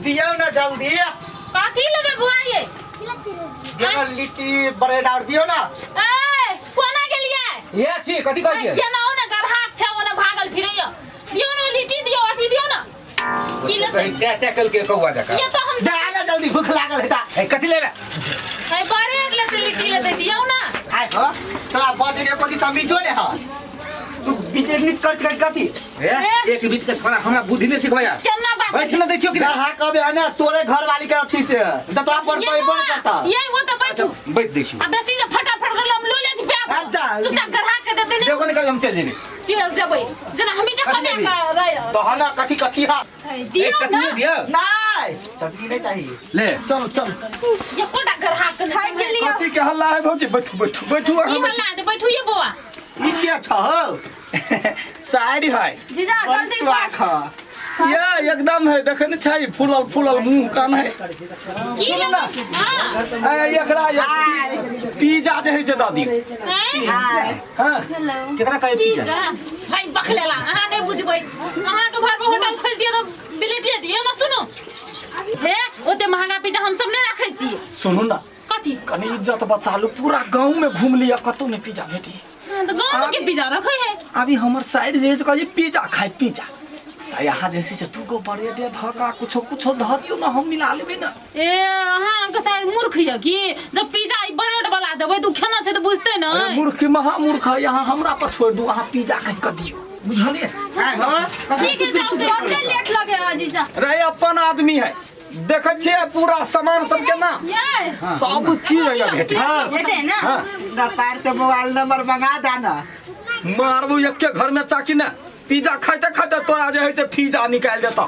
दियौ ना जल्दी। कथी लेबै बुआ ये? दियौ ना लिट्टी ब्रेड आर दियौ ना। ए, कोना गेलियै? ये छी कथी कहलियै? ये ना ओने गरहाक छै, ओने भागल फिरैया। दियौ ना लिट्टी दियौ, अथी दियौ ना। की लेबै? तै तै कल के कौआ जकाँ। ये तो हम दे ना जल्दी, भूख लागल है ता। ए कथी लेबै? ए ब्रेड लेतै, लिट्टी लेतै, दियौ ना। आय हो तोरा बजे के कोनी तमीजो ने ह। तू बिजनेस कर कर कथी? ए एक बीत के छोड़ा हमरा बुद्धि नहीं सिखबै यार। केना बात बैठ ना दै छियो कि ना? गरहा कबे है ना तोरे घर वाली के अथी से त तोरा पर ये कोई बन बौआ, करता। ये वो तो बैठू। बैठ दै छियो। आ बेसी जे फटाफट कर हम लो लेती पे। अच्छा। चुपचाप गरहा के देते नहीं। देखो निकल हम चल जेबे। चल जेबै जेना हम ईटा कथी कमे लेबही? कर रहे। तो हना कथी कथी हा? ए दियौ ना। चटनी दियो। नहीं चटनी नहीं चाहिए। ले चलो चलो। ये कोटा गरहा के खाइ के लिअ। कथी के हल्ला है भौजी? बैठू बैठू बैठू अहाँ ई बैठू। हल्ला दे बैठू ये बौआ। ई के छ हो? साड़ी है। जीजा जल्दी बंचुआ ख। ये एकदम है देखे ने छै फूलल फूलल मुंह कान है। की सुनू ना। लेबै? हां। ए, एकरा ये पिज्जा जे है से दऽ दियौ। हैं? हाय। हाँ। केकरा कहै पिज्जा? पिज्जा भाई बखलेला अहाँ नहीं बुझबै। अहाँ के घर पर होटल खोल दियो तो बिलेटिए दियो ना। सुनू हे, ओते महंगा पिज्जा हम सब नहीं राखै छी। सुनू ना। कथी? कनी इज्जत बचा लू, पूरा गांव में घूम लिया कतौ नहीं पिज्जा भेटी। हाँ, तो गाँव में के पिज्जा रखै है? अभी हमर साइड जे है से कहै पिज्जा खाइ पिज्जा, त यहाँ जे छै से दूगो ब्रेड धका कुछो कुछो धऽ दियौ ना, हम मिला लेबै ना। ए अहाँ के साइड मूर्ख यऽ की? जब पिज्जा ई ब्रेड वाला देबै तऽ उ खेना छै तऽ बुझतै ने। अरे मूर्ख की महामूर्ख है, यहाँ हमरा पर छोड़ दू, अहाँ पिज्जा कहि कऽ दियौ, बुझलियै? आय हो। ठीक है जाउ जाउ। कते लेट लगे है जीजा? रे अपन आदमी है, देखै छियै पूरा सामान सब केना ये सब चीज है भेटे। भेटे ना? ना तार से मोबाइल नंबर मंगा दाना। मारबू एके घर में चाकी ना, पिज्जा खाइते खाइते तोरा जे है से फीजा निकालि देता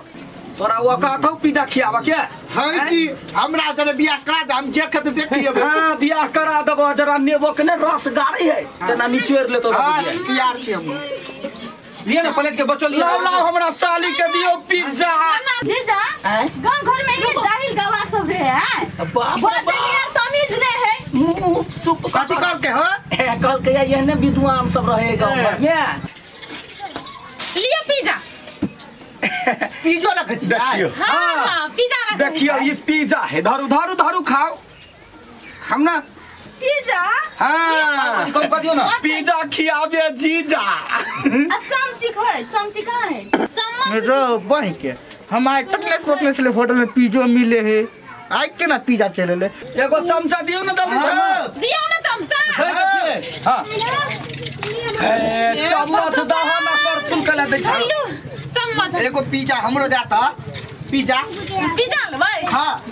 तोरा। औकात हौ पिज्जा खियाबऽ के? है कि हमरा जरे बियाह करा दे, हम जे खेते देख लियौ। हाँ बियाह करा देबो, जरा नेबो के ने रस गाड़ी है तेना निचोड़ लेतो। हां बुझिए तैयार छी हम। लिअ ना प्लेट के बचल लिअ। लाओ लाओ हमरा साली के दियो पिज्जा। जीजा गांव घर में ये जाहिल गवार सब रहे हैं। बाप रे बोलते बाप। कि तमीज नहीं है। मुंह सुप कथी कहल के हो? ए कहल के एहने विद्वान सब रहे गांव घर में। लियो पिज्जा। पिज्जो रखै छी? देखियो। हाँ हाँ पिज्जा रखै। देखियो ये पिज्जा है, धरू धरू धरू खाओ हम ना पिज्जा? हाँ कम कर दियो ना। पिज्जा खियाबे जीजा। आ चमची है? चमची कहाँ है? चम्मच। रो बह के हम आज तक नहीं सोचने छले होटल में पिज्जो मिले है, आज केना पिज्जा चले ले। एगो चमचा दियो ना जल्दी से। दियो ना चमचा। हाँ ए, चम्मच दह ना करछुल के ले दै छै। लियो चम्मच। एगो पिज्जा हमरो जाता पिज्जा। पिज्जा लेबै? हाँ।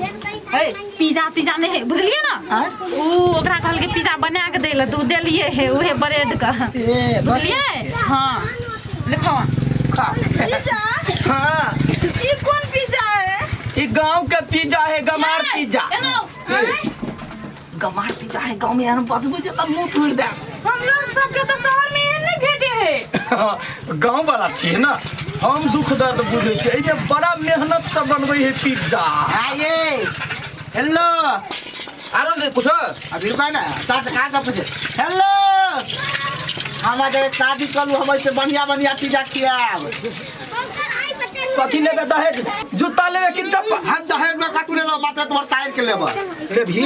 हे पिज्जा तिज्जा नहीं है बुझलिए ना। आँय? ऊ ओकरा कहलकै पिज्जा बना के दै लए तऽ ऊ देलिए हे उहे ब्रेड के। ए बुझलिए? हाँ लिखाओ। जीजा हाँ ये कौन पिज्जा है? ई गांव के पिज्जा है, गमार पिज्जा। एना गमार पिज्जा है गांव में, एहन बजबै जे तऽ मुंह तोड़ि देब। हम लोग सबके तो शहर में एहन नहीं भेटे है। गांव वाला छियै ना हम, दुख दर्द बुझै छियै। एहिमे बड़ा मेहनत से बनबै है पिज्जा। आइए हेलो। आरो दे कुछ। अभी रुका ना साथ कहाँ का पूछे। हेलो हमरा जरे शादी करू, हम ऐसे बढ़िया बढ़िया पिज्जा खियाब। कथी लेबै दहेज? जूता लेबै कि चप्पल? हम दहेज में कतू लेलो, मात्र तुम्हार साइड के लेब। लेबही?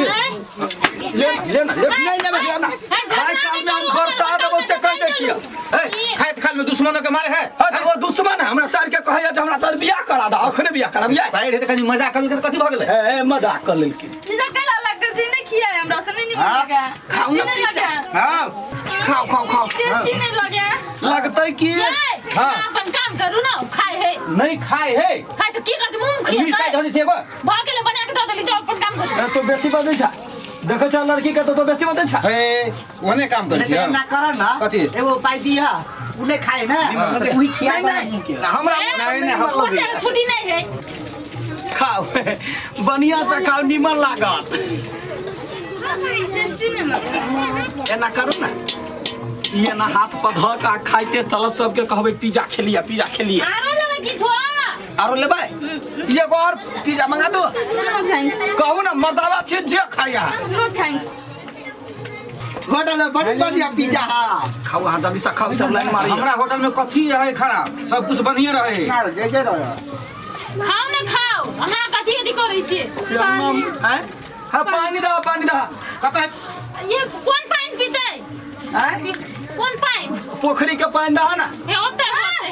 ले ले ना ले। नहीं लेबै। ले ना। खाय काल में हम घर से आ देबो से कहि दै छियै। ए खाइत खाल में दुश्मनों के मारे है। हाँ तऽ ओ दुश्मन है, हमरा सर के कहैया जे हमरा सर बियाह करा दे, अखने बियाह कराब ये। साइड है त कनी मजाक कर लेलकै त कथी भऽ गेलै? ए मजाक कर लेलखिन। जीजा कैला अलग कर छी नहीं खिया है हमरा से नहीं निमन हाँ? लगे। खाओ ना नहीं पिज्जा। लगे। हाँ खाओ खाओ खाओ। टेस्टी नहीं लगे। लगतै कि हाँ अपन काम करू ना, खाए है। नहीं खाए है। खाए तो की करते मुंह में मिरचाई खिएतै? धऽ दै छै एगो। भऽ गेलै, बना के दऽ देली, जाओ अपन काम करू। ए, तो बेसी बजै छ, देखै छ लड़की के तो बेसी बजै छ। हे ओने काम करै छियै। ना कर ना। कथी? एगो उपाय दिया, उ नहीं खाए ना निमन तो उही खिया नहीं, बना नहीं, मुंह के। हमरा ए, नहीं, नहीं, हम- ओते छुट्टी नहीं है। खाओ बढ़िया से खाओ, निमन लागत। टेस्टी नहीं लगे। एना करू ना, ई एना हाथ पर धऽ कऽ आ खाइते चलब, सबके कहबै पिज्जा खेलिए पिज्जा खेलिए। आरो लेबै किछो? आरो लेबै? एगो और पिज्जा मंगा दू? नो thanks. कहू ना मर्दावा छी जे खाइ अहाँ। नो thanks. Hotel में बड़ी बढ़िया पिज्जा है। खाओ अहाँ जल्दी से खाओ, सब लाइन मारी। हमरा होटल में कथी रहे खराब? सब कुछ बढ़िया रहे। जे जे रहे। खाओ ना खाओ, अहाँ कथी करै छियै। आँय? हाँ, पानी दह, पानी दह। कतऽ है? ये कोन पानि पीतै? आँय? कोन पानि? पोखरी के पानि दह ना। हे ओतै ओतै।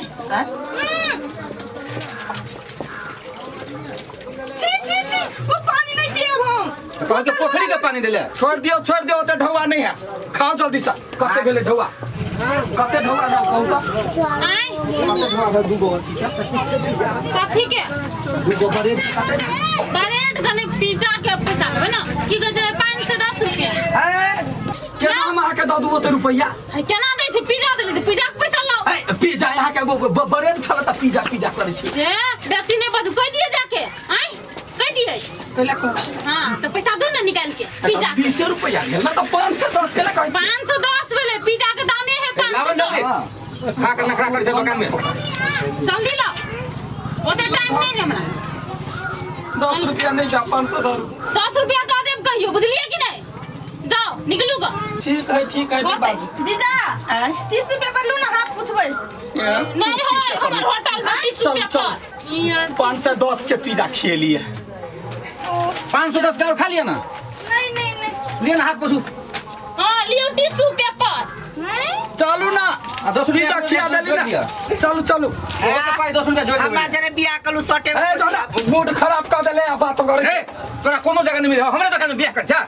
छी छी छी, वो पानी नहीं पियब हम। तऽ कहलकै पोखरी के पानी देले। छोड़ दियो, छोड़ दियो, ओते ढौआ नहीं है, खाओ जल्दी से। कते भेलै ढौआ? कते ढौआ भेल कहू तऽ? आँय? कते ढौआ भेल? दूगो अथी के। कथी के? दूगो ब्रेड कते? ब्रेड कने पिज्जा के पैसा लेबै ना। की कहै छै 510 रुपया। ए, केना हम अहाँके दऽ दू ओते रुपैआ? है केना दै छै? पिज्जा देबै तऽ पिज्जा के पैसा लाउ। ए, पिज्जा अहाँके एगो ब्रेड छल तऽ पिज्जा पिज्जा करै छी। ए, बेसी नहि बाजू, कहि दियै जाके। आँय, कहि दियै। कैला कहू? हाँ, तऽ पैसा दू ने निकालि के पिज्जा के। 20 रुपैआ भेल ना, तऽ 510 केला कहै छी? 510 भेलै, पिज्जा के दामे है लाबऽ 510। जल्दी, खा के नखरा करै छै दोकान में। जल्दी लाउ, ओते टाइम नहि है हमरा। 10 रुपया नहीं जा, 500 धरू। 10 रुपया दऽ देब कहियो, बुझलियै कि नहि? जाओ निकलू ग। ठीक है, ठीक है, होतै। बाजू। जीजा, 30 रुपया पर लू ना, हाथ पुछबै। नहीं है हमर होटल में 30 चल, रुपया चल। पर। यार, 510 के पिज्जा खिएलिए। 510 के और खा लिया ना। नहीं नहीं नहीं। लिया ना, हाथ पोछू। हाँ, लियो टिश्यू पेपर। चलू ना, आ 10 रुपया पिज्जा खिया देली जोड़ ना। दिया। चलू चलू। ओहो पाइ 10 रुपया जोड़ हमरा देबै। जरे बियाह कलू सटे। ए जोना, मूड खराब कर देले आ बात करे। ए, तोरा कोनो जगह नहीं मिले, हमरे दोकान में बियाह कर जा।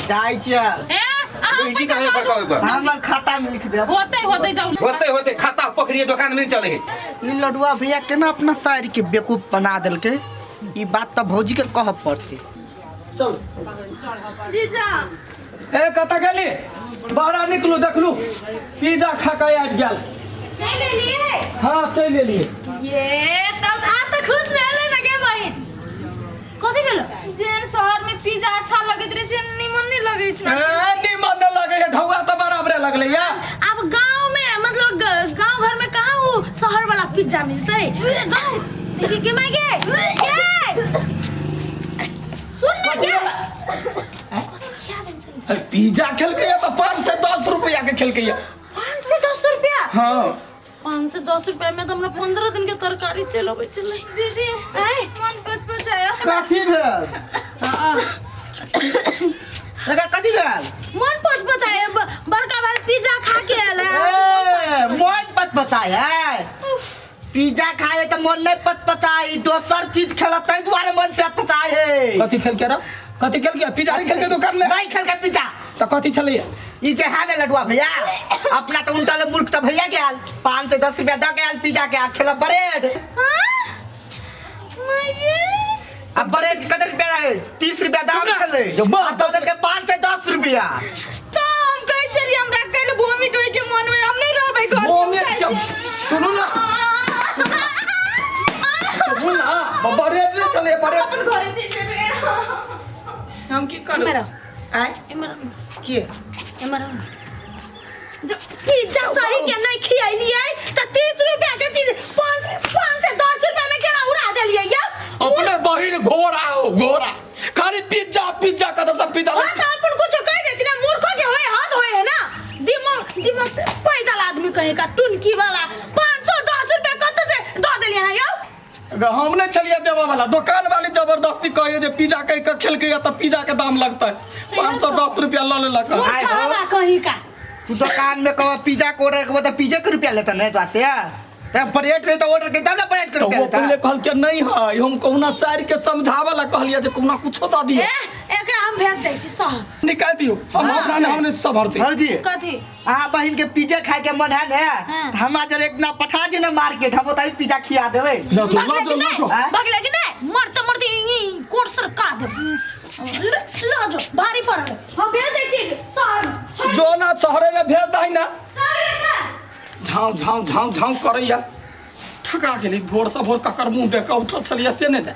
जाइ छियै। ए, अहाँ की पैसा करे दऽ बड़का दू। ओहिपर? हमर खाता में लिख देब। होतै होतै जाउ। होते होते खाता पोखरी दोकान में चले है। ई लडुआ भैया केना अपना साइर के बेवकूफ बना देलकै, ई बात तऽ भौजी के कहऽ पड़तै। चल। जीजा। ए, कतऽ गेली? बाहर निकलू, देखलू पिज्जा खा के आबि गेल। चलि एलियै? हाँ, चलि एलियै। ये तब आब तऽ खुश भेलै ने गे बहिन। कथी भेलो? जेहन शहर में पिज्जा अच्छा लगैत रहे से निमन नहीं लगैत ए, रहे। निमन नहि लगै है, ढौआ तऽ बराबरे लगलै या। अब गांव में मतलब गांव घर में कहाँ वो शहर वाला पिज्जा मिलते? गांव देखी के माय गे। ये सुन ना कथी गे। वाला? ए, पिज्जा खेलकै या तऽ 510 रुपया के खेलकै या। 510 रुपया? हाँ। 510 रुपया में तो हमरा 15 दिन के तरकारी चल अबै छलै। दीदी, ऐ मन पच पचाया। कथी भेल? एकरा कथी भेल? मन पच पचाया, बड़का भाई पिज्जा खा के आयल है। ए, मन पच पचाय है। पिज्जा खाए तऽ मन नहीं पच पचाय, दोसर चीज खेलत ताहि दुआरे मन पच पचाय है। कथी खेलकै रे? कथी खेलकै? पिज्जा नहीं खेलकै दुकान में? नहीं खेलकै पिज्जा। तऽ कथी छलैया? ई जे है ने लडुआ भैया, अपना तो उल्टा मूर्ख तो भैया के आयल 510 रुपया दऽ के आयल पिज्जा के, आ खेलक ब्रेड। अब ब्रेड कते रुपया है? 30 रुपया दाम छलै। जो बाप आ दऽ देलकै 510 रुपया। तो हम कहै छलियै हमरा काल्हि वोमिट होय के मन में, हम नहीं रहबै घर में। वोमिट के सुनू ना, सुनू ना, ब्रेड नहीं छलै ब्रेड। अपन घरे चलि जेबै। हम की करू? एमहर आउ, आँय? एमहर आउ, के? एमहर आउ। जब पिज्जा सही के नहीं खियलियै तऽ 30 रुपया के चीज 5 से 10 रुपया में केना उड़ा देलियै यौ? अपने बहिन घोड़ा हो घोड़ा, खाली पिज्जा पिज्जा कत सब पिज्जा। हाँ तऽ अपन कुछो कहि देती ना, मूर्खो के होय हद होय है ना। दिमाग दिमाग से पैदल आदमी कहे का टुनकी वाला 510 रुपया कत से दऽ देलियै हैं यौ? अगर हम नहीं छलियै देबऽ वाला, दुकान वाली जबरदस्ती कहे जे पिज्जा कहि के खेलकै या तऽ पिज्जा के दाम लगतै। 510 रुपया लऽ लेलक। मूर्ख हवा कहीं का। तू दुकान में कहो पिज्जा के ऑर्डर करबो तऽ पिज्जे के रुपया लेता नहीं तो से। तऽ ब्रेड रहे तऽ ऑर्डर के तब ना ब्रेड के तो रुपया वो लेता। पहले कहलकै नहीं है, हम कहुना सार के समझाबऽ ला कहलियै जे कहुना कुछो दऽ दियौ। ए, एकरा हम भेज दै छी शहर। निकालि दियौ, हम हमरा नहि, हम नहि सम्हरतै। भौजी, कथी? अहाँ बहिन के पिज्जा खाय के मन है ने? हाँ। हमरा जरे एक ना पठा दियौ ने मार्केट, हम ओतहि पिज्जा खिया देबै। लऽ जो, लऽ भगले जो, कि लऽ नहीं? जो। आँय? भगले कि नहीं? मरते मरते ई कोट सर का दे। ल जो भारी पड़ल, हम भेज दै छी शहर में। जो ना शहरे में भेज दही ना। शहरे छै। झाँव झाँव झाँव झाँव करैया, ठका गेली। भोर से भोर ककर मुँह देख कऽ उठल छलियै से नहि जाय।